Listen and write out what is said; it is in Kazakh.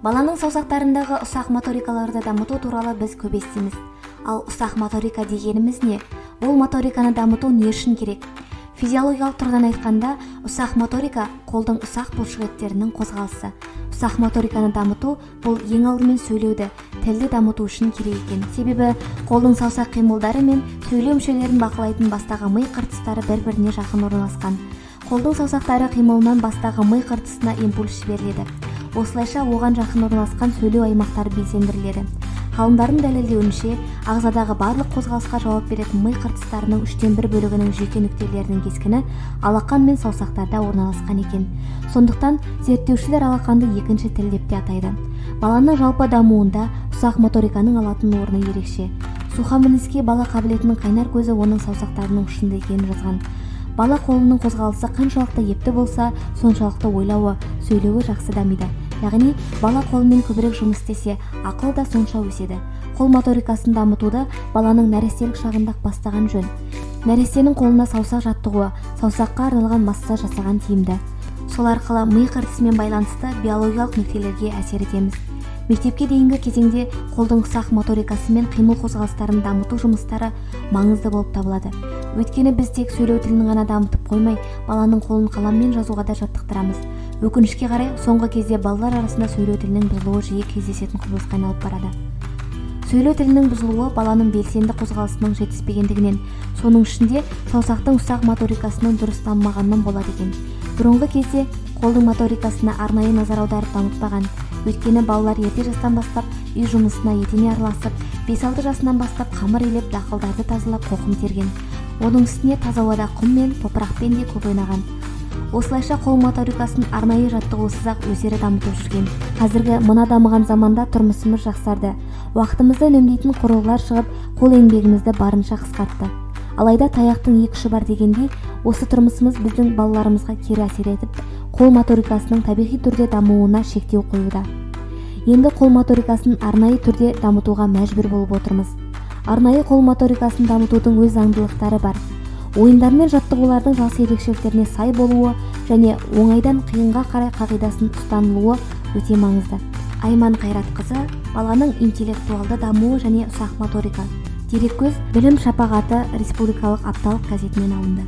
Баланың саусақтарындағы ұсақ моторикаларды дамыту туралы біз көп естиміз. Ал ұсақ моторика дегеніміз не? Бұл моториканы дамыту не үшін керек? Физиологиялық тұрғыдан айтқанда, ұсақ моторика – қолдың ұсақ бұлшықеттерінің қозғалысы. Ұсақ моториканы дамыту – бұл ең алдымен сөйлеуді, тілді дамыту үшін керек екен. Себебі қолдың саусақ қимылдары мен сөйлеу мүшелерін бақылайтын бастағы ми қыртыстары бір біріне жақын орналасқан. Қолдың саусақтары қимылынан бастағы ми қыртысына импульс жіберіледі. Осылайша оған жақын орналасқан сөйлеу аймақтары белсендіріледі. Ғалымдардың дәлелдеуінше, ағзадағы барлық қозғалысқа жауап беретін ми қыртыстарының үштен бір бөлігінің жүйке нүктелерінің кескіні алақан мен саусақтарда орналасқан екен. Сондықтан зерттеушілер алақанды екінші тіл деп те атайды. Баланың жалпы дамуында ұсақ моториканың алатын орны ерекше. Сухомлинский бала қабілетінің қайнар көзі оның саусақтарының ұшында екенін жазған. Бала қолының қозғалысы қаншалықты епті болса, соншалықты ойлауы, сөйлеуі жақсы дамиды. Яғни бала қолымен көбірек жұмыс істесе, ақыл да сонша өседі. Қол моторикасын дамытуды баланың нәрестелік шағында бастаған жөн. Нәрестенің қолына саусақ жаттығуы, саусаққа арналған массаж жасаған тиімді. Сол арқылы ми қыртысымен байланысты биологиялық нүктелерге әсер етеміз. Мектепке дейінгі кезеңде қолдың ұсақ моторикасы мен қимыл қозғалыстарын дамыту жұмыстары маңызды болып табылады. Өйткені біз тек сөйлеу тілін ғана дамытып қоймай, баланың қолын қаламмен жазуға да жаттықтырамыз. Өкінішке қарай, соңғы кезде балалар арасында сөйлеу тілінің бұзылуы жиі кездесетін құбылысқа айналып барады. Сөйлеу тілінің бұзылуы баланың белсенді қозғалысының жетіспегендігінен, соның ішінде саусақтың ұсақ моторикасының дұрыс дамымағанынан болады екен. Бұрынғы кезде қолдың моторикасына арнайы назар аударып дамытпаған. Өйткені балалар ерте жастан бастап үй жұмысына етене араласып, 5-6 жасынан бастап қамыр илеп, дақылдарды тазалап, қоқым терген. Оның үстіне таза ауада құм мен топырақпен де көп ойнаған. Осылайша қол моторикасын арнайы жаттығусыз-ақ өздері дамытып жүрген. Қазіргі мына дамыған заманда тұрмысымыз жақсарды, уақытымызды үнемдейтін құрылғылар шығып, қол еңбегімізді барынша қысқартты. Алайда таяқтың екі ұшы бар дегендей, осы тұрмысымыз біздің балаларымызға кері әсер етіп, қол моторикасының табиғи түрде дамуына шектеу қоюда. Енді қол моторикасын арнайы түрде дамытуға мәжбүр болып отырмыз. Арнайы қол моторикасын дамытудың өз заңдылықтары бар. Ойындар мен жаттығулардың жас ерекшеліктеріне сай болуы және оңайдан қиынға қарай қағидасын ұстанылуы өте маңызды. Айман Қайратқызы, «Баланың интеллектуалды дамуы және ұсақ моторика». Дереккөз: «Білім шапағаты» республикалық апталық газетінен алынды.